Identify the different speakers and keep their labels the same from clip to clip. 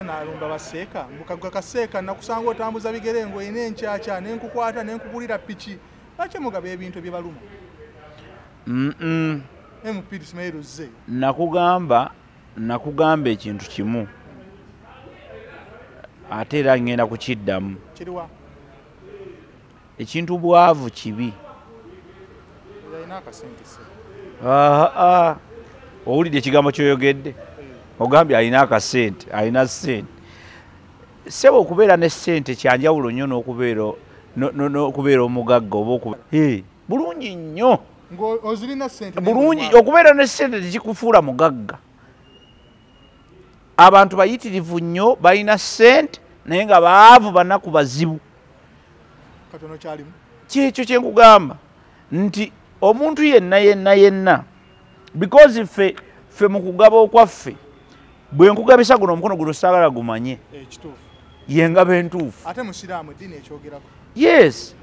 Speaker 1: Nalumba baseeka mukagwa kaseeka nakusanga otambuza bigere ngo ine enkyakya nenkukwata nenkugulira piki. Lwaki mugaba ebintu byebaluma? MP Ismail Luzze.
Speaker 2: Nakugamba ekintu kimu ate era ngenda kukiddamu.
Speaker 1: Kiriwa?
Speaker 2: Ekintu bwavu kibi.
Speaker 1: Yalina akasente se.
Speaker 2: Owulidde ekigambo ky'oyogedde? Ogambye alina akasente, alina ssente. Ssebo okubeera ne ssente kyanjawulo nnyo n'okubeera omugagga oba bulungi nnyo.
Speaker 1: Ozirina ssente.
Speaker 2: Bulungi okubeera ne ssente tekikufuula mugagga. Abantu bayitirivu nnyo balina ssente naye nga baavu banaku bazibu.
Speaker 1: Katono kyalimu.
Speaker 2: Kyekyo kye nkugamba nti omuntu yenna yenna yenna because ffe mu kugaba okwaffe bwe nkugabisa guno omukono guno saagala gumanye.
Speaker 1: Kituufu.
Speaker 2: Y'engabo entuufu.
Speaker 1: Ate musiraamu eddiini ekyogerako.
Speaker 2: Yes,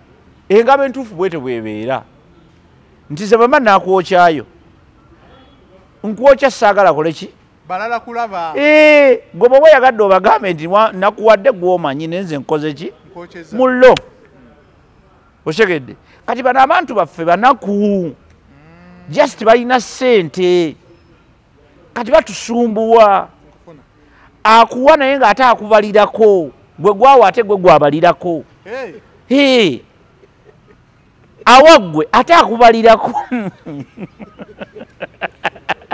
Speaker 2: engabo entuufu bwete bwebeera nti ze bwemba naakwokyayo nkwokya saagala kole ki?
Speaker 1: Balala kulaba.
Speaker 2: Gwe bw'oba oyagadde obagambe nti nakuwadde gw'omanyi naye nze nkoze ki? Mullo. Otegedde? Kati bano abantu baffe banaku. Just balina ssente. Kati batusumbuwa. Akuwa naye ng'ate akubalirako. Gwe gwawo ate gwe gwabalirako. Awa ggwe ate akubalirako.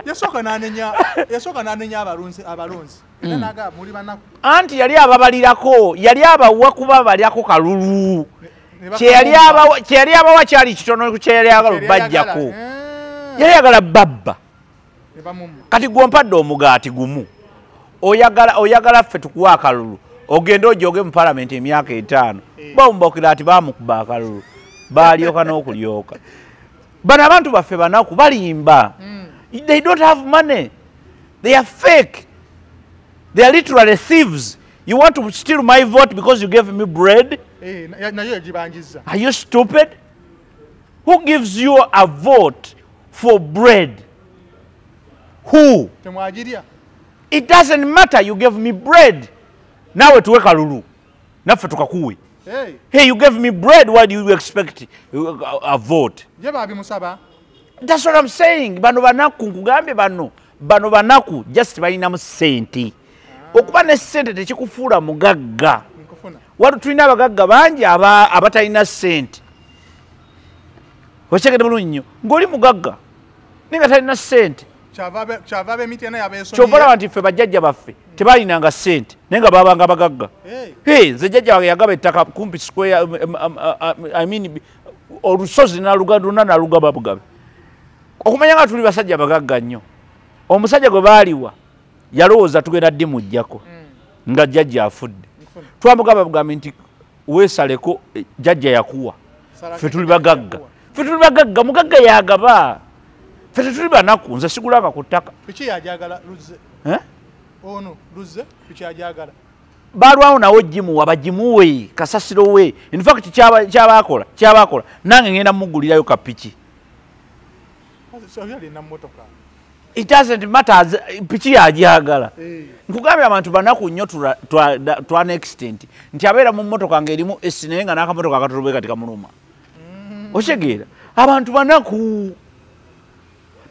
Speaker 1: Yasooka n'anenya abalonzi. Era n'agamba muli banaku.
Speaker 2: Anti yali ababalirako, yali abawa kuba balyako kalulu. Kye yali abawa kyali kitono kye yali ayagala bajjako. Yali ayagala babba. Kati gw'ompadde omugaati gumu. Oyagala ffe tukuwa akalulu. Ogende ojooge mu palamenti emyaka 5. Bamumbokera ati baamukuba akalulu. Baalyoka n'okulyoka. Bano abantu baffe banaku balimba. They don't have money. They are fake. They are literally thieves. You want to steal my vote because you gave me bread? Are you stupid? Who gives you a vote for bread? Who? It doesn't matter. You gave me bread. Nawe tuwe kalulu. Naffe tukakuwe. Hey, you gave me bread. Why do you expect a vote? That's what I'm saying. Bano banaku nkugambye bano. Bano banaku just balinamu ssente. Okuba ne ssente tekikufuula mugagga. Watu tulina abagagga bangi abatalina ssente. Okitegedde bulungi nnyo. Ng'oli mugagga naye nga talina ssente. Kyova olaba nti ffe bajjajja baffe tebalinanga ssente naye nga baabanga bagagga. Nze jjajja wange yagaba ettaka kumpi square, I mean olusozi luna nalugaba bugabe. Okumanya nga tuli basajja bagagga nnyo. Omusajja gwe baaliwa yalowooza tugenda ddi muggyako nga jjajja afudde. Twamugamba bugambi nti weesaleko jjajja yakuwa. Ffe tuli bagagga. Ffe tuli bagagga, mugagga yagaba. Ffe tetuli banaku, nze sigulanga ku ttaka.
Speaker 1: Piki yajagala Luzze. Ono Luzze piki yajagala.
Speaker 2: Balwawo nawo gimuwa bagimuwe kasasiro we. In fact kyabakola nange ngenda mugulirayo ka piki. It doesn't matter, piki yajagala. Nkugambye abantu banaku nnyo to an extent nti abeera mu mmotoka ng'erimu esi naye nga n'akamotoka akatolobwe kati kamuluma. Otegeera? Abantu banaku.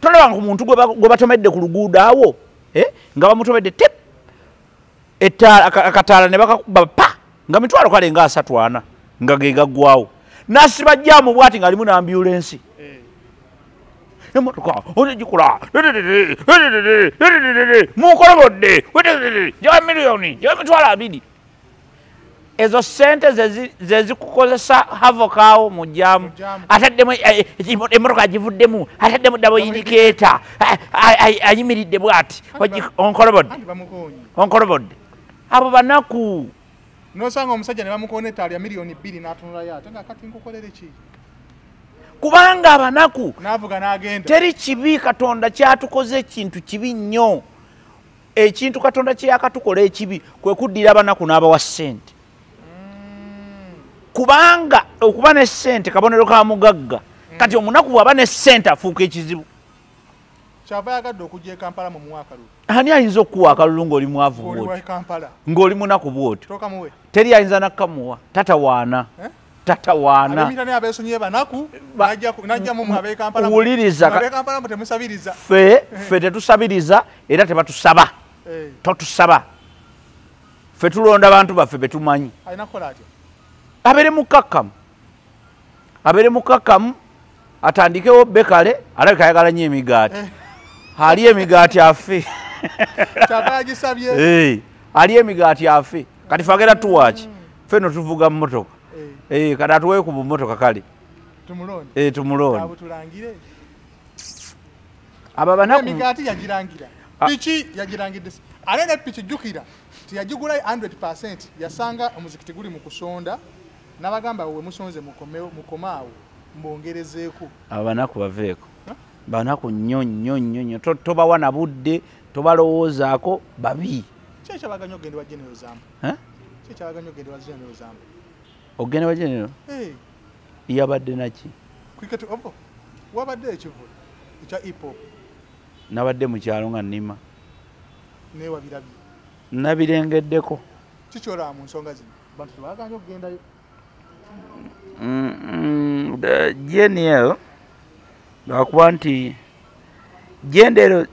Speaker 2: Tolabanga ku muntu gwe batomedde ku luguudo awo, nga bamutomedde tip akataala ne bakakuba pa nga mitwalo kale nga 34 nga ge gaggwawo. N'asiba jjaamu bw'ati ng'alimu n'ambulensi. Emmotoka onegikola munkolobodde gya miliyoni gya 20,000. Ezo ssente ze zikukozesa havokaawo mu jjaamu. Ataddemu emmotoka agivuddemu, ataddemu double indicator, ayimiridde bw'ati, onkolobodde. Onkolobodde. Abo banaku.
Speaker 1: N'osanga omusajja ne bamukoona ettaala ya 2 million n'atunulayo ate nga kati nkukolere ki?
Speaker 2: Kubanga abanaku
Speaker 1: n'avuga n'agenda.
Speaker 2: Teri kibi Katonda kyatukoze ekintu kibi nnyo. Ekintu Katonda kye yakatukola ekibi kwe kuddira abanaku n'abawa ssente. Kubanga okuba ne ssente kabonero ka mugagga. Kati omunaku bw'aba ne ssente afuuka ekizibu.
Speaker 1: Kyava yagadde okujja e Kampala mu muwa akalulu.
Speaker 2: Ani ayinza okuwa akalulu ng'oli mwavu bw'otyo? Ng'oli munaku bw'otyo.
Speaker 1: Tokamuwe.
Speaker 2: Teri ayinza nakkamuwa. Tatawaana. Tatawaana.
Speaker 1: Ab'emitala abeesonyiye banaku najja mu ab'e Kampala.
Speaker 2: Wuliriza.
Speaker 1: Ab'e Kampala mu temusabiriza.
Speaker 2: Ffe tetusabiriza era tebatusaba. Totusaba. Ffe tulonda abantu baffe be tumanyi.
Speaker 1: Alina kukola atya?
Speaker 2: Abeere mukkakkamu. Abeere mukkakkamu atandikewo bekale alabika ayagala nnyo emigaati. Ali emigaati afe.
Speaker 1: Kyava yagisabye.
Speaker 2: Ali emigaati afe. Kati ffe agenda tuwaaki? Ffe nno tuvuga mmotoka. Kati atuweeyo ku bumotoka kale.
Speaker 1: Tumulonde.
Speaker 2: Tumulonde.
Speaker 1: Abutulangire.
Speaker 2: Aba banaku
Speaker 1: emigaati yagirangira. Piki yagirangidde. Ate ne piki jjukira tiyagigula 100% yasanga omuzikiti guli mu kusonda n'abagamba we musonze mukomaawo mbongerezeeko.
Speaker 2: Abanaku baveeko. Banaku nnyo nnyo nnyo nnyo. Tobawa na budde, tobalowoozaako babi.
Speaker 1: Ki ekyabaganya okugenda wa General Zamba? Ki ekyabaganya okugenda wa General Zamba?
Speaker 2: Ogenda wa General? Yabadde naki?
Speaker 1: Cricket Oval. Wabadde ekivvulu ekya hip hop.
Speaker 2: Nabadde mu kyalo nga nnima.
Speaker 1: Naye wabirabye?
Speaker 2: Nabirengeddeko.
Speaker 1: Kiki olaba mu nsonga zino? Bantu tebaganya okugendayo.
Speaker 2: General lwakuba nti General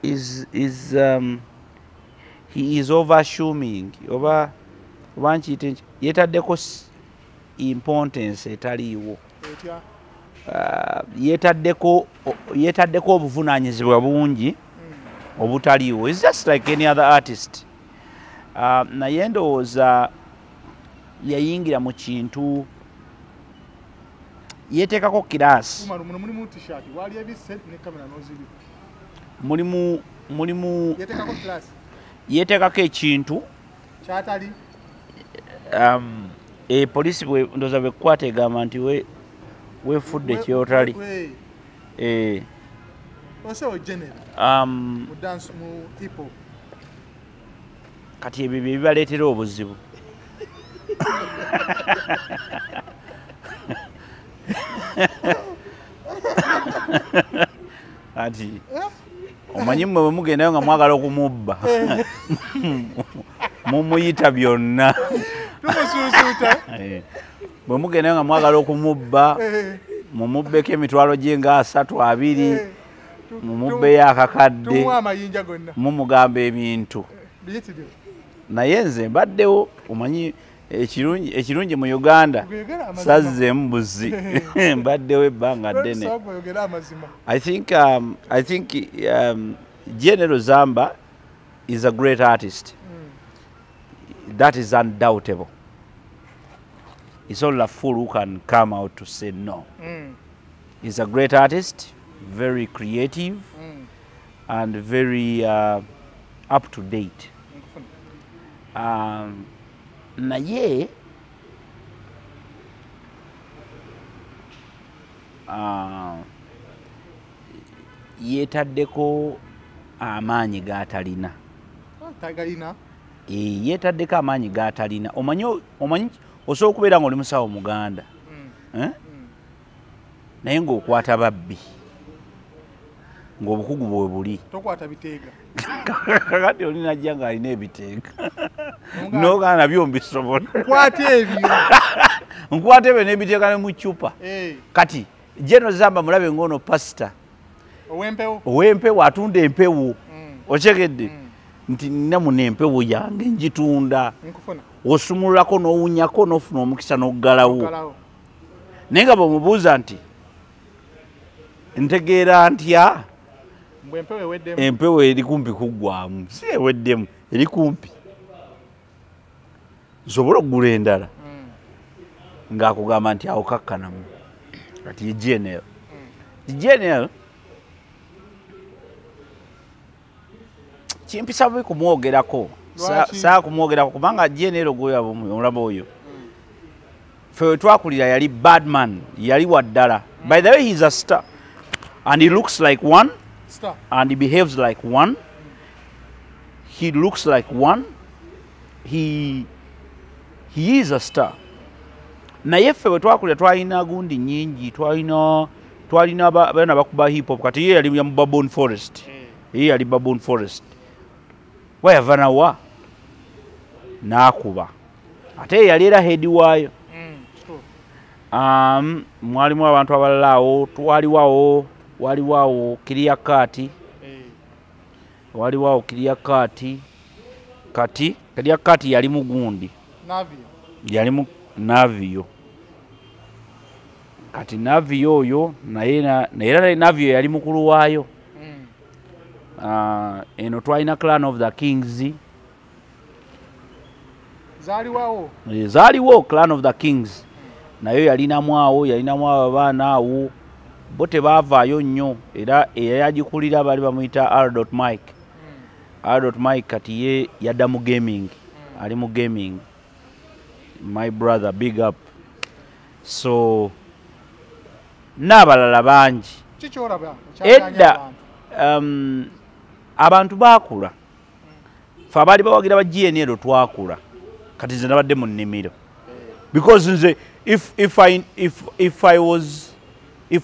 Speaker 2: is he is over-assuming oba nkiyite yeetaddeko importance etaliiwo. Yeetaddeko obuvunaanyizibwa bungi obutaliiwo. It's just like any other artist. Naye ndowooza yayingira mu kintu yeeteekako kiraasi.
Speaker 1: Mulimu t-shirt wali ebisse ne kamera n'ozibika.
Speaker 2: Mulimu
Speaker 1: yeeteekako kiraasi.
Speaker 2: Yeeteekako ekintu
Speaker 1: kyatali.
Speaker 2: Poliisi ndowooza bw'ekukwata egamba nti weefudde ky'otali.
Speaker 1: Osewo General. Mu dance mu hip hop.
Speaker 2: Kati ebyo bye bibaleetera obuzibu. Ati omanyi mmwe bwe mugendayo nga mwagala okumubba mumuyita byonna.
Speaker 1: Tumusuusuuta.
Speaker 2: Bwe mugendayo nga mwagala okumubba mumubbeko emitwalo gye nga 3 2 mumubbeyo akakadde mumugamba ebintu. Naye nze mbaddewo omanyi ekirungi mu Uganda sazzeemu buzi mbaddewo ebbanga ddene. I think General Zamba is a great artist. That is undoubtable. It's only a fool who can come out to say no. He's a great artist, very creative, and very up to date. Naye yeetaddeko amaanyi g'atalina. Yeetaddeko amaanyi g'atalina. Omanyi osobola okubeera ng'oli musawo Muganda naye ng'okwata babbi ng'obukugu bwe buli.
Speaker 1: Tokwata biteega.
Speaker 2: Kakati oli najja ng'alina ebiteega n'ogaana nabyo mbisobola.
Speaker 1: Nkwata ebyo.
Speaker 2: Nkwata ebyo n'ebiteega ne mu ccupa. Kati General Zamba mulabe ng'ono pasita
Speaker 1: ow'empewo.
Speaker 2: Ow'empewo atunda empewo. Okyegedde nti nina muno empewo yange njitunda. Osumululako n'owunyako n'ofuna omukisa n'oggalawo. Naye nga bw'omubuuza nti ntegeera ntya empewo eri kumpi kuggwamu, si eweddemu, eri kumpi. Nsobola okugula endala ng'akugamba nti awo kakkanamu. Kati ye GNL. GNL kimpisa bubi kumwogerako. Saa kumwogerako kubanga GNL gwe omulaba oyo. Ffe we twakulira yali bad man, yali wa ddala. By the way, he's a star. And he looks like one.
Speaker 1: Star.
Speaker 2: And he behaves like one. He looks like one. He is a star. Naye ffe bwe twakulira twalina gundi nnyingi, twalina Twalina abaana bakuba hip hop, kati ye yali mu Baboon Forest. Ye yali Baboon Forest. Wayava nawa n'akuba, ate yali era head waayo. Mwalimu abantu abalala awo, twaliwawo, waliwawo Clear Cut. Waliwawo Clear Cut. Kati Clear Cut yali mugundi.
Speaker 1: Navio.
Speaker 2: Yali mu Navio. Kati Navio oyo naye era Navio yali mukulu waayo. Eno twalina Clan of the Kings.
Speaker 1: Zaaliwawo.
Speaker 2: Zaaliwo Clan of the Kings. Nayo yalinamu awo, yalinamu abaana awo. Bo tebaavaayo nnyo, era eyagikulira baali bamuyita R. Mike. R. Mike kati ye yadda mu gaming. Ali mu gaming. My brother, big up. So n'abalala bangi.
Speaker 1: Kikyolaba
Speaker 2: edda abantu baakula. Ffe abaali bawagira ba GNL twakula. Kati nze nabadde mu nnimiro. Because nze if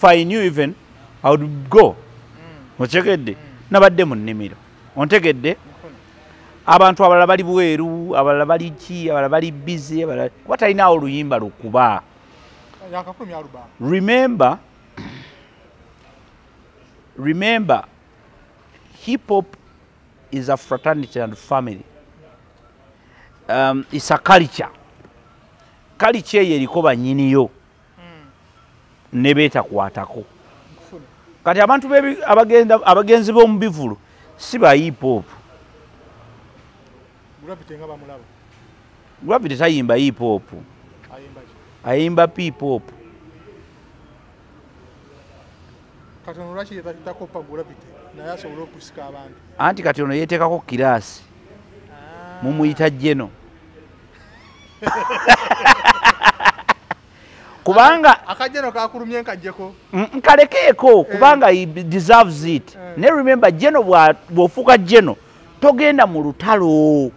Speaker 2: I knew even I would go. Otegedde? Nabadde mu nnimiro. Ontegedde? Abantu abalala bali bweru, abalala bali ki, abalala bali busy, abalala kuba talina oluyimba lukuba. Remember, hip hop is a fraternity and family. It's a culture. Culture eyo eriko bannyiniyo ne beetakwatako. Kati abantu abagenzi b'omu bivulu si ba hip hop. Gravity tayimba hip hop. Ayimba hip hop.
Speaker 1: Kati ono lwaki takopa Gravity naye asobola okusika abantu?
Speaker 2: Anti kati ono yeeteekako kiraasi. Mumuyita Jeno. Kubanga
Speaker 1: akajeno kakulumye nkajjeko.
Speaker 2: Nkalekeeko kubanga he deserves it. Ne remember Jeno bw'ofuuka Jeno togenda mu lutalo.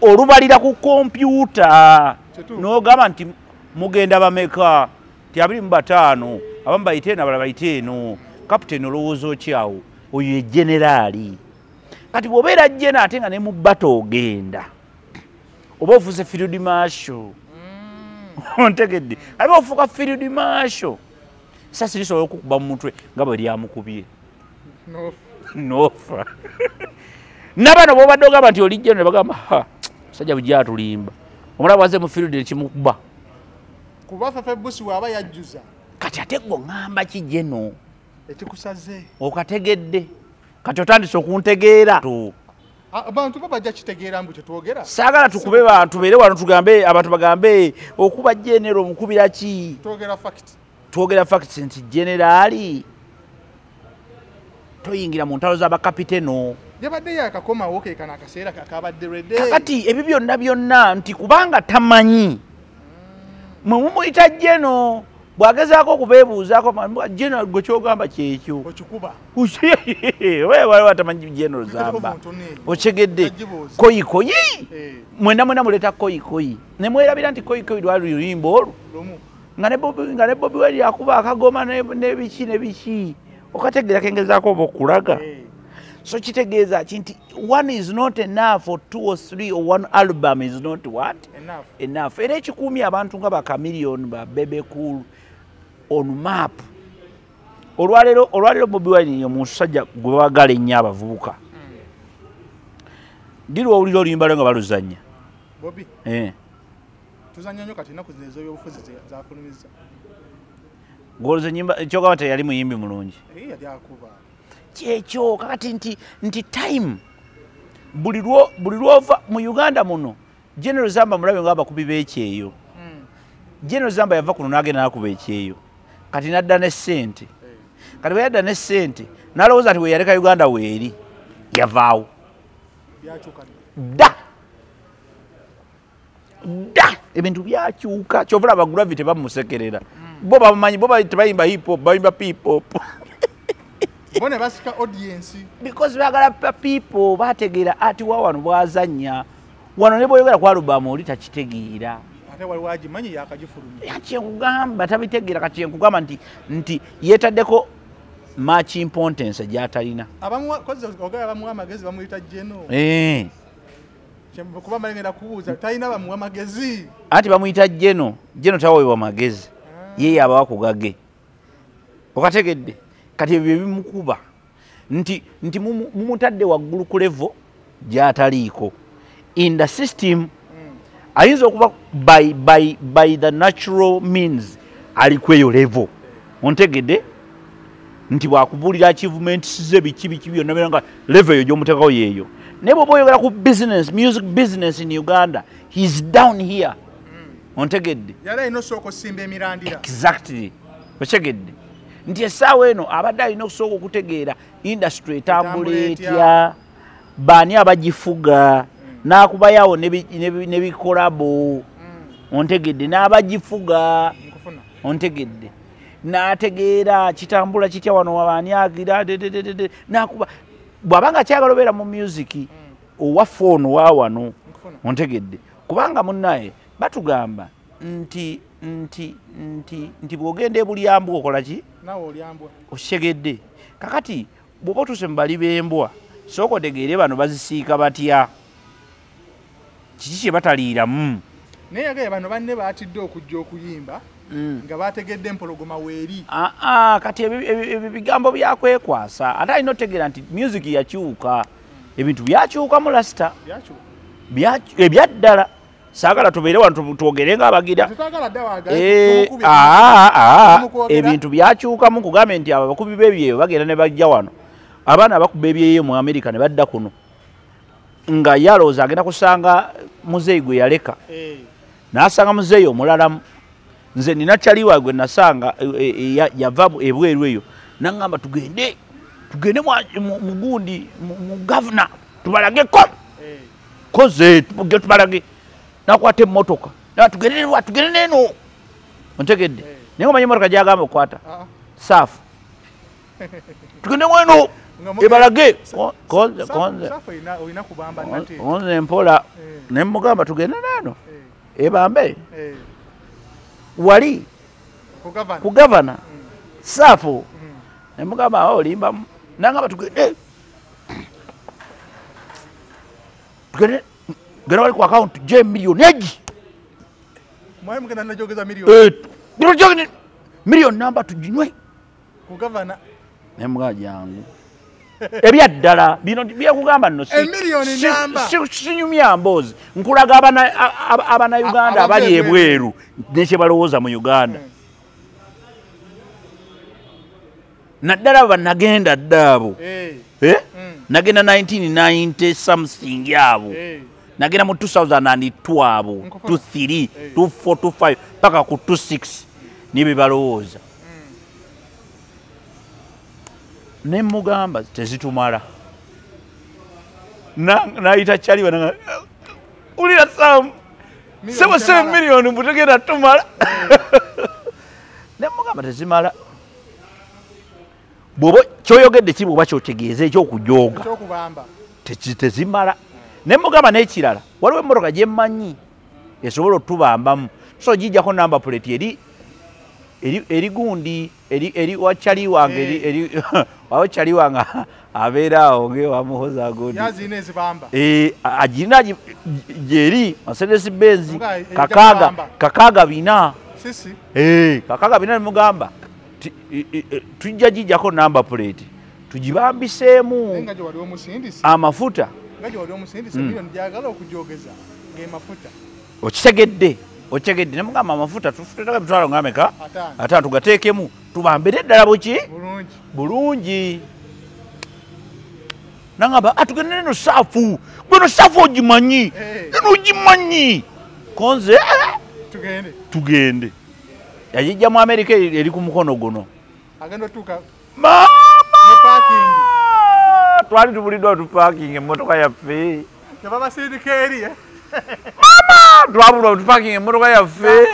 Speaker 2: Olubalira ku kompyuta. N'ogamba nti mugenda bameka ti 25 abamu bayite eno abalala bayite eno. Kapiteeni olowooza ki awo? Oyo ye generaali. Kati bw'obeera Jeno ate nga ne mu battle ogenda oba ofuuse field marshal. Ontegedde? Ate ofuuka field marshal, essasi lisobola okukuba mu mutwe nga bwe lyamukubye. Nofa. N'abano bw'obadde ogamba nti oli Jeno ne bagamba ha, musajja bujja atulimba. Omulaba azze mu field ne kimukuba.
Speaker 1: Kuba Fefe Busi bw'aba yajjuza.
Speaker 2: Kati ate gwe oŋŋamba ki Jeno?
Speaker 1: Ekikusaze.
Speaker 2: Okategedde. Kati otandise okuntegeera.
Speaker 1: Abantu bo bajja kitegeera mbu kyetwogera.
Speaker 2: Saagala tukube bantu beere wano tugambe abantu bagambe okuba General omukubira ki?
Speaker 1: Twogera fact.
Speaker 2: Twogera fact nti generaali toyingira mu ntalo z'abakapiteno.
Speaker 1: Yabadde yakakomawo ke kano akaseera kakabadde ready.
Speaker 2: Kakati ebyo byonna byonna nti kubanga tamanyi. Mwe mumuyita Jeno bw'agezaako okubeebuuzaako Jeno gwe ky'ogamba kyekyo.
Speaker 1: Okikuba.
Speaker 2: Wewe watamanyi Jeno zamba. Okyegedde koyi koyi. Mwena mwena muleeta koyi koyi. Ne mwerabira nti koyi koyi lwali luyimba olwo. Nga ne Bobi Wine akuba akagoma n'ebiki n'ebiki. Okategeera kengezaako oba okulaga. So kitegeeza ki nti one is not enough or two or three or one album is not what?
Speaker 1: Enough.
Speaker 2: Enough. Era ekikuumye abantu nga ba Chameleone, ba Bebe Cool on map. Olwaleero Bobi Wine ye musajja gwe baagala ennyo abavubuka. Ddi lw'owulira oluyimba lwe nga baluzannya?
Speaker 1: Bobi? Tuzannya nnyo kati ennaku zino ez'ebyobufuzi zafulumizza.
Speaker 2: Ng'olowooza ennyimba ky'ogamba teyali muyimbi mulungi?
Speaker 1: Yali akuba.
Speaker 2: Kyekyo kakati nti time buli lwova mu Uganda muno General Zamba mulabe nga abakubi b'ekyeyo. General Zamba yava kuno n'agenda n'akuba ekyeyo. Kati n'adda ne ssente. Kati bwe yadda ne ssente n'alowooza nti we yaleka Uganda weeri yavaawo. Dda! Dda! Ebintu byakyuka kyova olaba Gravity bamusekerera. Bo bamumanyi, bo tebayimba hip hop, bayimba pip hop.
Speaker 1: Bone basika audience.
Speaker 2: Because baagala people bategeera ati wa wano bwazannya. Wano ne bw'oyogera ku album oli takitegeera.
Speaker 1: Ate waliwo agimanyi yakagifulumya.
Speaker 2: Kyenkugamba tabitegeera. Kati kyenkugamba nti yeetaddeko much importance gy'atalina.
Speaker 1: Abamuwa amagezi bamuyita Geno. Kuba malengera kubuuza talina bamuwa magezi.
Speaker 2: Anti bamuyita Geno. Geno taweebwa magezi. Ye yabawa ku gage. Okategedde? Kati ebyo bimukuba nti mumutadde waggulu ku level gy'ataliiko. In the system ayinza okuba by the natural means ali kweyo level. Ontegedde? Nti bwakubulira achievements ze biki biki byonna byonna nga level eyo gy'omuteekawo yeeyo. Naye bw'oba oyogera ku business, music business in Uganda, he's down here. Ontegedde?
Speaker 1: Yali alina osooka osimba emirandira.
Speaker 2: Exactly. Otegedde? Nti essaawa eno abadde alina okusooka okutegeera industry etambula etya, baani abagifuga, n'akubayawo n'ebikolabo. Ontegedde? N'abagifuga. Ontegedde? N'ategeera kitambula kitya wano baani agira n'akuba. Bw'abanga akyagala obeera mu music owaffe ono wa wano. Ontegedde? Kubanga munnaye batugamba nti bw'ogenda ebulyambwa okola ki?
Speaker 1: Naawe olyambwa.
Speaker 2: Okitegedde? Kakati bw'oba otuuse mu bali b'embwa, sooka otegeere bano bazisiika batya, kiki kye bataliiramu.
Speaker 1: Naye yagambye bano banne baatidde okujja okuyimba nga bategedde empologoma weeri.
Speaker 2: Kati ebyo bigambo byakwekwasa. Ate alina otegeera nti music yakyuka, ebintu byakyukamu lasita ebyaddala. Saagala tubeere wano twogere ng'abagira. Ebintu byakyukamu. Nkugambe nti abo abakubi b'ebyeyo bagenda ne bajja wano. Abaana abakuba ebyeyo mu Amerika ne badda kuno nga yalowooza agenda kusanga muzeeyi gwe yaleka, n'asanga muzeeyi omulalamu. Nze nina kyaliwa gwe nasanga yava ebweru eyo, n'aŋŋamba tugende mu gundi mu gavuna tubalageko koze tubalage. Nakwata emmotoka tugende neno. Ontegedde? Naye omanyi emmotoka gy'agamba okukwata saafu, tugende mweno ebalage. Konze mpola ne mugamba tugende neno ebambe wali ku gavana saafu. Ne mugamba awo olimbamu. Nangamba tugende genda wali ku account je miliyoni egi.
Speaker 1: Mwalimu genda najogeza miliyoni.
Speaker 2: Miliyoni namba tuginywe
Speaker 1: ku gavana.
Speaker 2: Ne mugamba jangu. Ebyaddala bino byakugamba nno sinyumya mboozi. Nkulaga abana Uganda abali ebweru ne kye balowooza mu Uganda. Naddala banagenda dda abo. Nagenda 1990 something abo. Nagenda mu 2002 abo, 23, 24, 25 paka ku 26 nibe balowooza. Ne mugamba tezitumala. Nayita kyali bananga ulira sam 7 million mbutegera tumala. Ne mugamba tezimala. Bwoba kyoyogedde ki bwoba kyotegeeza ekyokujooga.
Speaker 1: Ekyokubamba.
Speaker 2: Tezimala. Ne mugamba n'ekirala waliwo emmotoka gye mmanyi esobola otubambamu. So gijjako number plate eri gundi eri wakyali wange eri wakyali wange abeera awo ngewamuhoza gundi.
Speaker 1: Yazina ezibamba.
Speaker 2: Agirina gyeri Mercedes Benz kakaaga bina.
Speaker 1: Sisi.
Speaker 2: Kakaaga bina. Ne mugamba tujja gijjako number plate tugibambiseemu amafuta. Okitegedde? Okitegedde? Ne mugamba amafuta tufuteeka emitwalo nga meka? Ataano. Tugateekemu tubambire ddala buki bulungi. Nangamba atugende neno saafu gweno saafu ogimanyi eno ogimanyi konze tugende. Yagijja mu Amerika eri ku mukono guno.
Speaker 1: Agenda otuuka
Speaker 2: mama twali tubuliddwa tupakinga emmotoka yaffe.
Speaker 1: Tebabasindika eri.
Speaker 2: Mama twabulwa tupakinga emmotoka yaffe.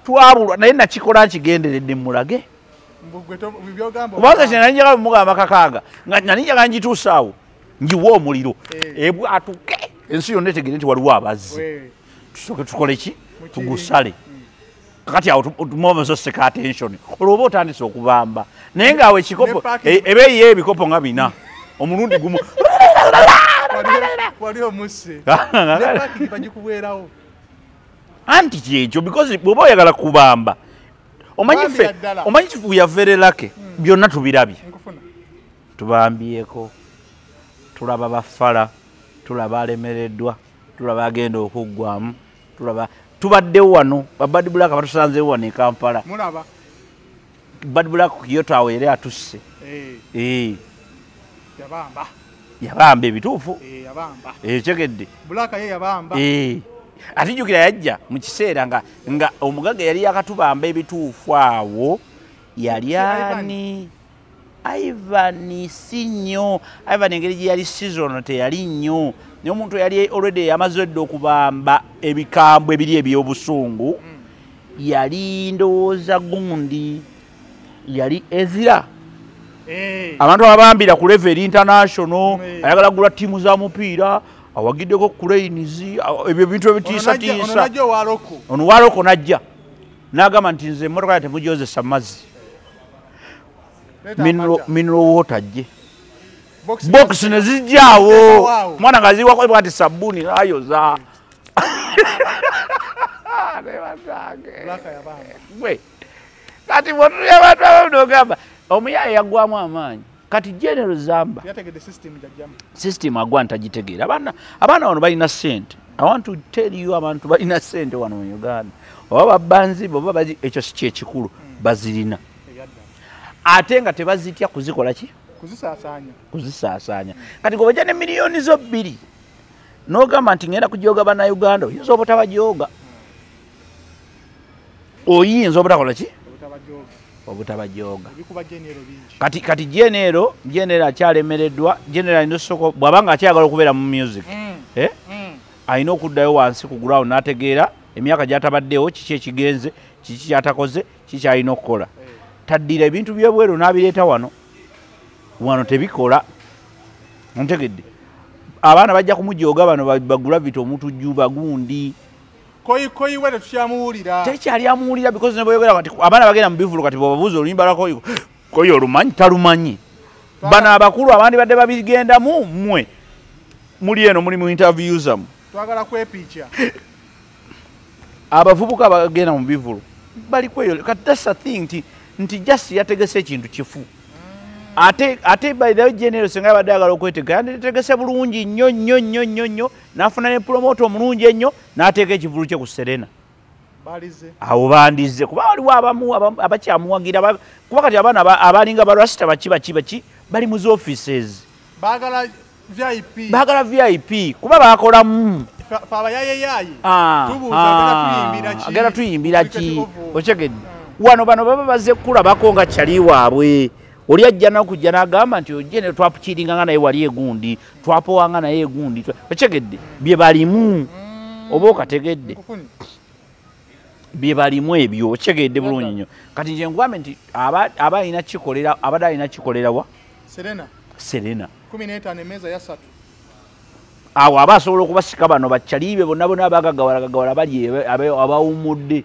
Speaker 2: Twabulwa naye nakikola nkigenderedde mmulage. Kubanga kye nali njagala mugamba kakaaga nga nali njagala ngituuse awo ngiwe omuliro atuke ensi yonna etegere nti waliwo abazzi. Tusooke tukole ki? Tugusale. Kati awo tumomozoseka attention. Olwo oba otandise okubamba. Naye ng'awo ekikopo ebeeyi ebikopo nga bina. Omulundi gumu.
Speaker 1: Wali omuse. Ne parking bagikubeerawo.
Speaker 2: Anti kyekyo because bw'oba oyagala kubamba. Omanyi ffe, omanyi we are very lucky. Byonna tubirabye. Tubambyeko. Tulaba bafala, tulaba alemereddwa, tulaba agenda okuggwamu, tulaba tubaddewo wano, ba Bad Black batusanzeewo wano e Kampala.
Speaker 1: Mulaba.
Speaker 2: Bad Black Kyoto awo era atusse.
Speaker 1: Yabamba.
Speaker 2: Yabamba ebituufu.
Speaker 1: Yabamba.
Speaker 2: Kyegedde.
Speaker 1: Black ye yabamba.
Speaker 2: Ate jjukira yajja mu kiseera nga omugagga yali yakatubamba ebituufu awo yali ani? Ivan si nnyo. Ivan engeri gye yali season teyali nnyo. Naye omuntu yali already yamaze dda okubamba ebikambwe ebiri eby'obusungu. Yali ndowooza gundi. Yali Ezira. Abantu abambira ku level international, ayagala kugula ttiimu za mupiira, awagiddeko cranes, ebyo ebintu ebitiisatiisa. Ono waloko najja. N'agamba nti nze emmotoka yange temugyozesa mazzi. Mineral water gye. Box ne zijjaawo. Mwana nga ziwako bw'ati sabbuuni n'ayoza. Kati bw'otunuulira abantu abamu n'ogamba omuyaye yaggwamu amaanyi. Kati General Zamba
Speaker 1: yategedde system gy'ajjamu.
Speaker 2: System agwa ntagitegeera. Abaana wano balina ssente. I want to tell you abantu balina ssente wano mu Uganda. Oba babbanzi oba ekyo si kyekikulu bazirina. Ate nga tebazitya kuzikola ki?
Speaker 1: Kuzisaasaanya.
Speaker 2: Kuzisaasaanya. Kati gwe ne miliyoni zo 2 n'ogamba nti ngenda kujooga bannayuganda, oyinza obutabajooga. Oyinza obutakola ki? Obutabajooga. Kati General akyalemereddwa, General alina osooka bw'aba akyayagala okubeera mu music. Alina okuddayo wansi ku ground n'ategeera emyaka gy'atabaddewo kiki ekigenze, kiki ky'atakoze, kiki ky'alina okukola. Taddira ebintu by'ebweru n'abireeta wano. Wano tebikola. Ntegedde. Abaana bajja kumujooga bano bagula vita omutujju bagundi.
Speaker 1: Koyi we tukyamuwulira.
Speaker 2: Tekyali amuwulira because ne bw'oyogera kati abaana bagenda mu bivvulu kati bw'obabuuza oluyimba lwa Koyi, Koyi olumanyi talumanyi. Bano abakulu abandi badde babigendamu mmwe. Muli eno muli mu interview zammwe.
Speaker 1: Twagala kwepicha.
Speaker 2: Abavubuka bagenda mu bivvulu bali kweyo. Kati that's a thing nti just yategese ekintu kifu. Ate by the way General singa abadde ayagala okwetegeka yanditegese bulungi nnyo nnyo nnyo nnyo nnyo n'afuna ne promoter omulungi ennyo n'ateeka ekivvulu kye ku Serena.
Speaker 1: Balize.
Speaker 2: Awo bandize kuba waliwo abamu abakyamuwagira kuba kati abaana abalinga ba Rasta baki bali mu offices.
Speaker 1: Baagala VIP.
Speaker 2: Baagala VIP kuba baakolamu.
Speaker 1: Fe abayayeyaye. Tubuuza agenda
Speaker 2: tuyimbira ki? Okyegedde. Wano bano baba bazze kulabako nga kyali waabwe. Oli ajja n'okujja n'agamba nti ojje ne twapukiringanga naye wali egundi, twapowanga naye egundi. Okyegedde bye balimu oba okategedde. Bye balimu ebyo okyegedde bulungi nnyo. Kati nje nkugambe nti aba alina kikolera, abadde alina kikolera wa?
Speaker 1: Serena.
Speaker 2: Serena.
Speaker 1: 15 emmeeza ya 3.
Speaker 2: Awo aba asobola okubasika bano bakyalibe bonna bonna abagaggawala bali abawummudde.